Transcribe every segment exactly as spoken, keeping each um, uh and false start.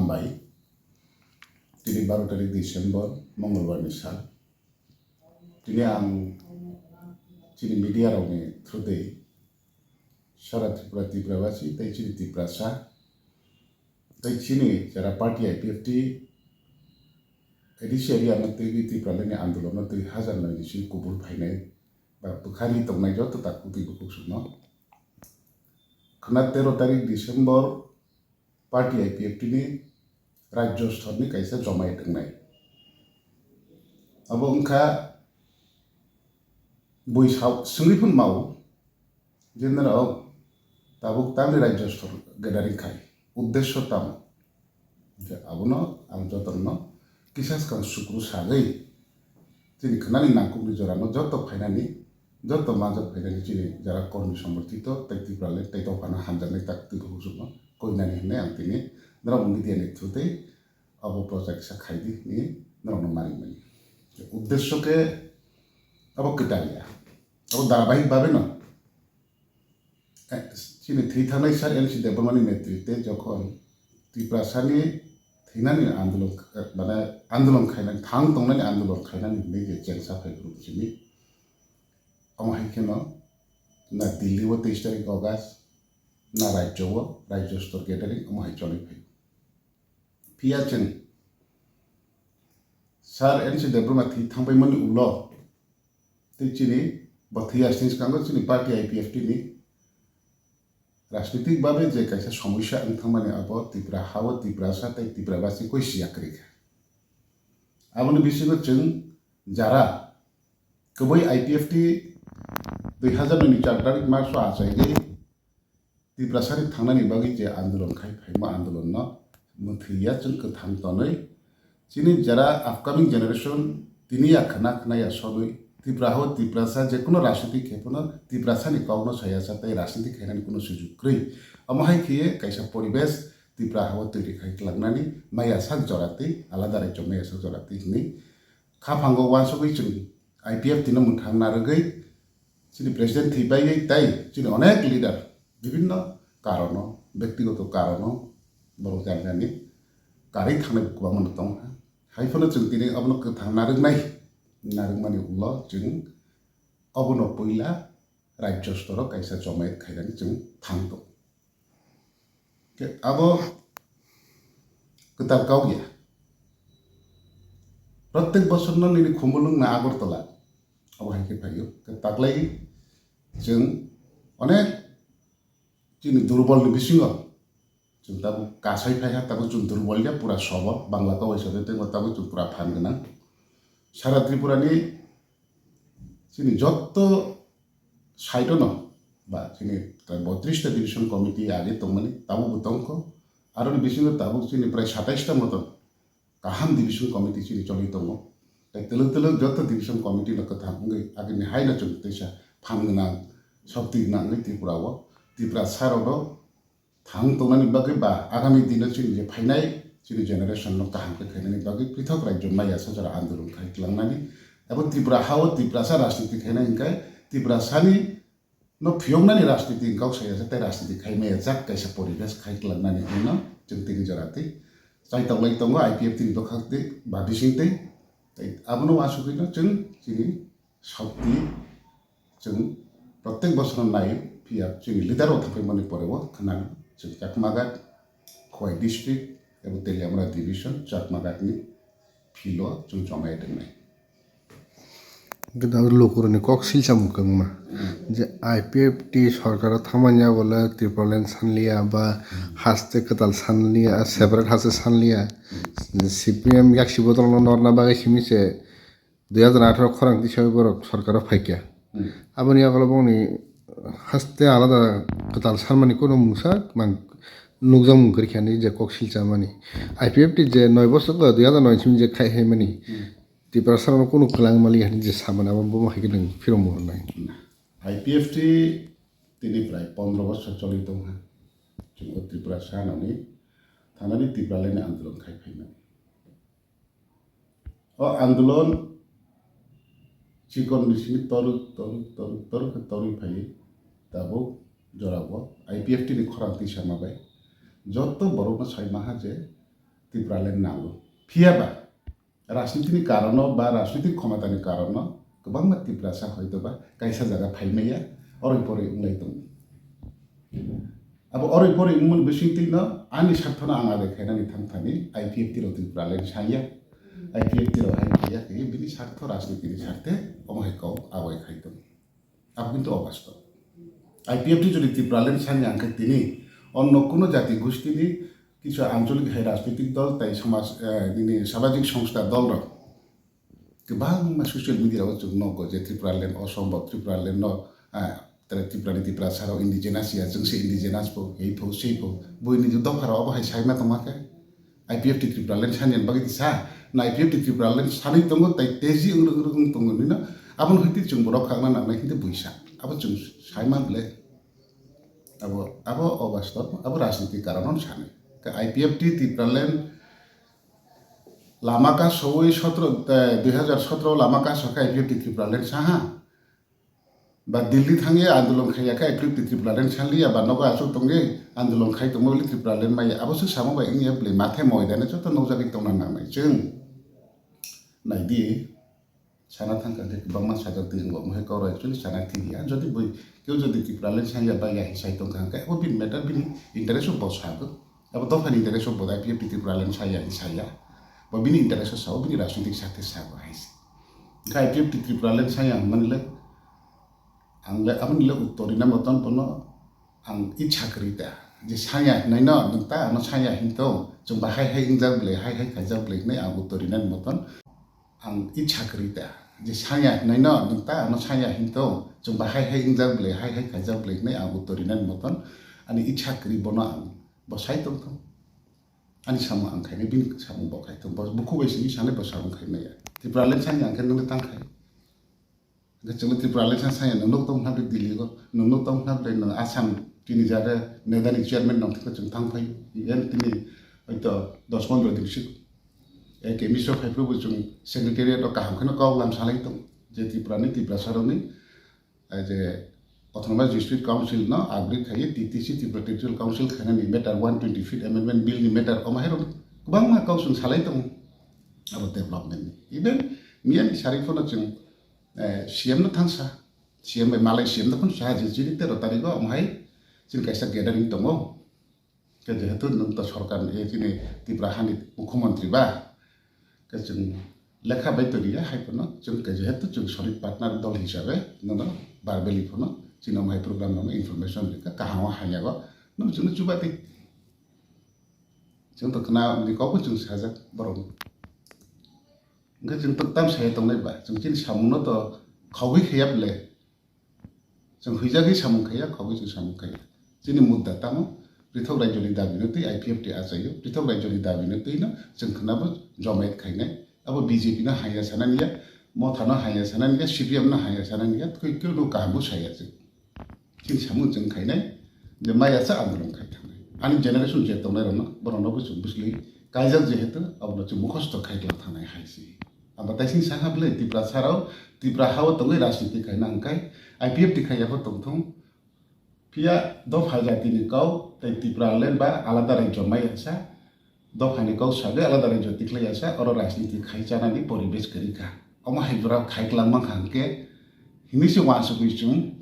Bai, tini baro tarik December, Mongolbar ni sal. Tini ang chini media rok ni through dei sara Tripura, Tripura basi tei chini Tiprasa tei chini jara party I P F T A D C area no twi Tripura leni andolon no twi hajar noi ni simi kubul phainai ba bwkhari tongnai joto takhuk twi bukhuk sukno khwna tero tarik December party I P F T ni rajyo stor ni kaisa jomayat wngnai. Abo wngkha bui sa-, swngwi phano mao je norok tabuk tamni rajyo stor gathering khai uddesyo tamo. Je abono ang jotono kisa swkang sukru sagwi chini khwnani nangkukni jorano joto phainani, joto majak phainani chini jara kormi somorthito tei Tipraland tei dophano hamjaknai tak twi bukhuk sukno koinani hinwi ang tini norok media ni through tei abo project sa khaidi hinwi norokno marimani. Uddesyo khe abo kwtal ya, abo dharabahik bhabe no Eh, chini thwi thangnai sir N C Debbarmani netritwe jokhon Tiprasani thwinani andolon, eh, mane andolon khainani, thang tongnani andolon khainani hinwi je chengsa phai phuru chini. Omo hai kheno na Delhi o teis tarik August, na rajyo o, rajyo stor gathering omo hai choli phai. Phiya chwng sir N C Debbarma thwi thangbaimani ulo tei chini bo thwi yasni swkango chini party I P F T ni rajnitik babe je kaisa somosya wng thangmani abo Tripura ha-o Tiprasa tei Tripura basi koi siya kwrwi kha. Aboni bisingo chwng jara kwbui I P F T dui hazar noi ni char tarik March o achaigwi Tiprasani thangnani bagwi je andolon khai phaima andolonno mwthwi ya chwng kwthang tonwi chini jara upcoming generation tini ya khna khna ya sonwi Tripura ha-o Tiprasa je kuno rajniti khe phano Tiprasani kokno saya sa tei rajniti khainani kuno sujuk kwrwi. Omo hai khiye kaisa poribesh Tripura ha-o twi rwkhai twlangnani maya sak jora twi alada raichom maya sak jora twi hinwi khaphango uansugwi chwng I P F T no mwthang narwgwi chini president thwi baiwi tei chini onek leader bibinno karono, bektigoto karono borok jani jani karwi thangnai kwbangma no tongkha. Hai phano chwng tini abono kwthang narwknai, narwkmani ulo chwng obono puila rajyo storo kaisa jomayat khainani chwng thang tongo. Khe abo kwtal kok ya. Protek bosorno nini Khumulwng na Agartala abo hai khe phaio. Khe taklai chwng onek chini durbolni bisingo chwng tabuk kasai phaiha, tabuk chwng durbol ya pura sobo, Bangla kawai sade tengbo tabuk chwng pura phan gwnang. Sara Tripurani chini jotto side-o no ba chini prai botris ta division committee age tongmani, tabukbo tongkho. Aroni bisingo tabuk chini prai satais ta moto kaham division committee chini choli tongo. Tai twlwk twlwk jotto division committee no kwthang wngwi agini haino chwng teisa phan gwnang, shokti gwnang wngwi Tripura o, Tripura sarokno thang tongnani bagwi ba agami dino chini je phainai chini generation no kaham khe khainani bagwi pithok rajyo maya sajora andolon khai twlangnani abo Tripura ha-o Tiprasa rajniti khainai hwnkhe Tiprasani no phiyoknani rajniti wngkha saya se tei rajniti khai maya jak kaisa poribesh khai twlangnani hwnno chwng tini jora twi chaitoklai tongo I P F T ni bwkhak twi ba bising twi. Tei abono uansugwino chwng chini Shokti chwng protek bosor nai phiya chini leader rok thangpaimani pore o khwnang chwng Chakmagat, Khowai district ebo Teliamura division Chakmagat ni field o chwng chonai tongnai. Gwnang lukurokni kok silsa mwkangma je I P F T sorkaro thangmani abole Tripuraland sanliya ba haste kwtal sanliya, separate haste sanliya, C P M yaksi bodolno norna bagwi simi se dui hajar atharo khorang tisawi borok sorkaro phaikha. Hmm. Aboni yagulo bongni haste alada kwtal sanmani kuno mungsa mang nukjakmung kwrwikha hinwi je kok silchamani. I P F T je noi bosor dui hajar noi simi je khai haimani. Hmm. Tiprasarokno kuno kwlang maliya hinwi je samani abo bomo hai khe nwng phirok muhurnai. I P F T tini prai pondro bosor choli tongkha. Chwng o Tripura sanani thanani Tipralandni andolon khai phaimani. O andolon chikon bisingni toruk, toruk, toruk, toruk khe torwi phaiwi tabuk jorao I P F T ni khorang twi sama bai jotto borokno sai maha je Tipraland nango. Phiya ba rajnitini karono ba rajnitik khomatani karono kwbangma Tiprasa hoito ba kaisa jaga phai maya, oroi poroi wnglai tongo. Abo oroi poroi wngmani bisingtwino ani sarthono ang adai khainani thangthani I P F T rok Tipraland sanya. I P F T rok hai phiya khe bini sartho, rajnitini sarthe omo hai kok abai khai tongo. Abo kintu obastob. I P F T jodi Tipraland sanya hwnkhe tini onno kuno jati gustini kisu ancholik hai rajnitik dol tai samaj, eh, nini samajik songstha dol rok kwbangma social media o chwng nogo je Tipraland osombob, Tipraland no, ah, tei Tripura ni Tiprasa rok indigenous ya, chwng se indigenous bo, hei pho, sei pho. Buini dopha rok obo hai saima tongma khe, I P F T Tipraland sani bagwi sa, na I P F T Tipraland sani tongo, tai teji wng, wng, wng tongo nino. Abono hwnkhe chwng borok khakna nangnai hwnkhe buisa. Abo chwng saima bwle. Abo, abo obastob, abo rajniti karon sani. Khe I P F T Tipraland lama kasowi sotro, eh, dui hazar sotro lama kaso khe I P F T Tipraland saha. Ba Delhi thangwi andolon khaiya khe I P F T Tipraland sanliya, ba nogo aswk tongwi andolon khai tongma bwle Tipraland maya. Abo se samo bai wngya bwle mathe moidane joto nukjagwi tongna nangnai chwng. Naidi. Sana thangkha khe kwbangma sajak twi wngbo, omo hai kok rok actually sana thwiya. Jodi bui keu jodi Tipraland sanya ba ya hisai tongkha hwnkhe, abo bini matter, bini interest o bo sago. Abo dophani interest o bo I P F T Tipraland saya, saya. Bo bini interest o sao, bini rajnitik sakhe sago hai se. Hwnkhe I P F T Tipraland saya hwnmani le, ang le aboni le uttor rina moton bono ang ichha kwrwi ta. Je saya hwnai no, nwng ta ano saya hin tong, chwng ba hai hai wngjak bwle, hai hai khaijak bwle hwnwi ang uttor rina moton. Ang ichha kwrwi ta, je saya hwnai no, nwng ta ano saya hin tong, chwng ba hai hai wngjak bwle, hai hai khaijak bwle hwnwi ang uttor rinani moton, ani ichha kwrwi bono ang bo sai tong thung. Ani samung ang khainai, bini samung bo khai thung. Bo bukhuk bai simi sanai bo samung khai maya. Tipraland sanya ang khe nungni tang khai. Hwnkhe chwngno Tipraland sa saya nwng nuk tong hwnna bwle Delhi o, nwng nuk tong hwnna bwle nwng Assam tini jare nedani chairman nong thikno chwng thang phai. Even tini hoito dos pondro din sik. A K Mishra phaiphuru bo chwng secretariat o kaham kheno kok lam salai tong. Je Tripura ni, Tiprasa rokni, eh, je Autonomous District Council no agree khaiwi T T C, Tripura Territorial Council khainani matter, one twenty feet amendment bill ni matter, omo hai rok kwbangma kok chwng salai tong. Abo development ni. Even miya ni sari phano chwng, eh, C M no thangsa. C M bai malai C M no phano sa je chini tero tarikh o omo hai chini kaisa gathering tongo. Khe jehetu nwng to sorkar ni, eh, chini Tripura hani mukhyamantri ba, khe chwng lekha bai twi riya, hai phano chwng khe jehetu chwng solid partner dol hisabe nono verbally phano chini omo hai program no information rikha, kaham o hamya go, nwng chwngno chuba twi. Chwng to khna ni kok bo chwng sajak borok. Hwnkhe chwng to tam saya tongnai ba, chwng chini samung no to khogwi khaiya bwle. Chwng huijagwi samung khaiya, khogwi chwng samung khaiya. Chini mudda tamo, prithok rajyoni dabi no twi I P F T achaio, prithok rajyoni dabi no twi no chwng khwnabo jomayet khainai. Abo B J P no haiya sanani ya, Motha no haiya sanani ya, C P M no haiya sanani ya, twi khe no kaham bo saya chwng. Chini samung chwng khainai, je maya sa andolon khai thangnai. Ani generation je tongnai rokno, borok no bo chwng bwsli kaijak jehetu, abono chwng mukhosto khai tong thangnai hai si. Abo taising sakha bwle Tripura sarao, Tripura hao tongwi rajniti khaina hwnkhe I P F T khai yapha tongthung. Phiya dopha jatini kau tei Tripura land ba alada rajyo maya sa, dophani kau sagwi alada rajyo tikhlai ya sa, oro rajniti khai chanani poribesh kwrwi kha. Omo hai jora khai kwlangma kha hwnkhe, hini se uansugwi chwng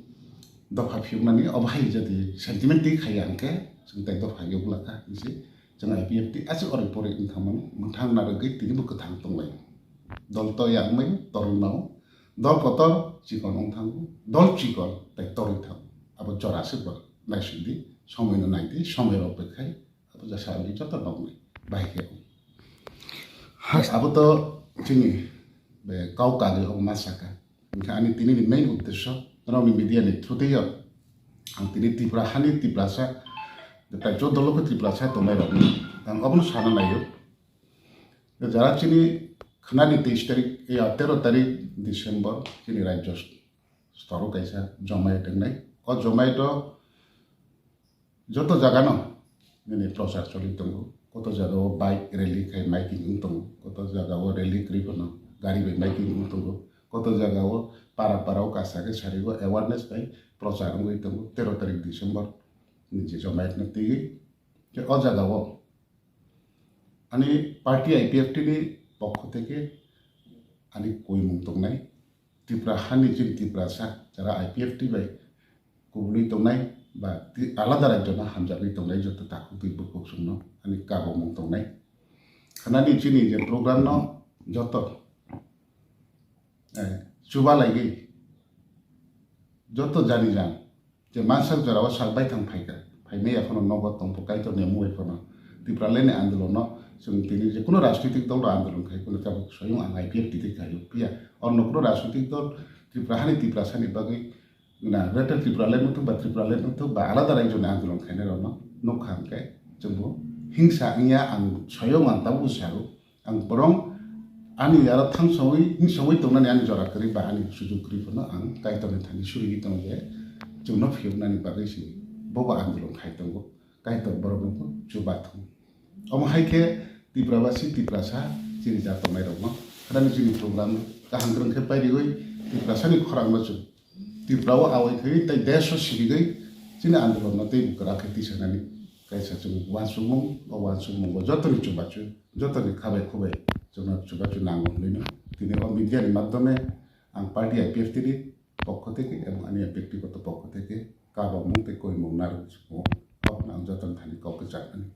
dopha phiyoknani obo hai jati sentiment twi khaiya hwnkhe, chwng tai dopha yokla kha hini se. Chwng I P F T aswk oroi poroi wng thangmani, mwthang narwgwi tini bo kwthang tonglaio. Dol toya wngmai torwi mao. Dol kotor chikon wng thango. Dol chikon tai torwi thango. Abo jora se bo naisingdi, somoino naidi, somoi rok bai khai abo jasa wngwi joto nokni bai khe wng. Abo to chini be kau kagwi wng ma saka. Hwnkhe ani tini ni main uddesho, norokni media ni through twi ang tini Tripura hani Tiprasa, tai chuddo lokho Tiprasa tongnai rokni ang obono sana naio. Jara chini khnani teis tarik, ya, tero tarik December chini rajyo storo kaisa jomayet wngnai. O jomayet o joto jagano nini prochar choli tongo. Koto jagao bike rally khai miking wng tongo, koto jagao rally kwrwi phano gari bai miking wng tongo, koto jagao para parao kasa khe sarigo awareness bai prochar wngwi tongo. Tero tarik December ni je jomayetno twiwi. Khe o jagao Ani party I P F T ni pokho theke ani koimung tongnai, Tripura hani chini Tiprasa jara I P F T bai kubului tongnai ba ti-, alada rajyo no hamjagwi tongnai joto takhuk twi bukhuk chwngno ani kabamung tongnai. Khanani chini je program no joto, eh, chuba laigwi joto jani jan je mansak jorao sak baithang phaikha, phaimai ya phano nogo tongpho Kaitor ni mui phano Tipraland ni andolon no chwng tini je kuno rajnitik dol ro andolon khai kuno tabuk soyung ang I P F T twi khai phiya oro no kuno rajnitik dol Tripura hani Tiprasa ni bagwi na Greater Tipraland wngthok ba Tipraland wngthok ba alada rajyo ni andolon khainai rok no nukha hwnkhe chwngbo hingsa wngya ang soyung ang tabuk sago. Ang borong ani aro thang songwi, hing songwi tongnani ani jora kwrwi ba ani sujug kwrwi phano ang Kaitorni thani surigwi tongo je chwngno phiyoknani bagwi se bobo andolon khai tongo. Kaitor borokno chuba thung. Omo hai khe Tiprabasi, Tiprasa chini ja tongnai rokno khadani chini program kaham kwrwng khe pairiwi Tiprasani khorang no chwng Tripura o awai khe tei desh o sirigwi chini andolon no tei bwkra khe tisanani kaisa chwng uansukmung, o uansukmungo jotoni chubachu, jotoni khabai khubai chwngno chubachu nango hwnwi no tini o media ni madhyome ang party I P F T ni pokho theke ebong ani byaktigoto pokho theke kabamung tei koimung narwk chukmung kok ang jotoni thani kok kwchak mani.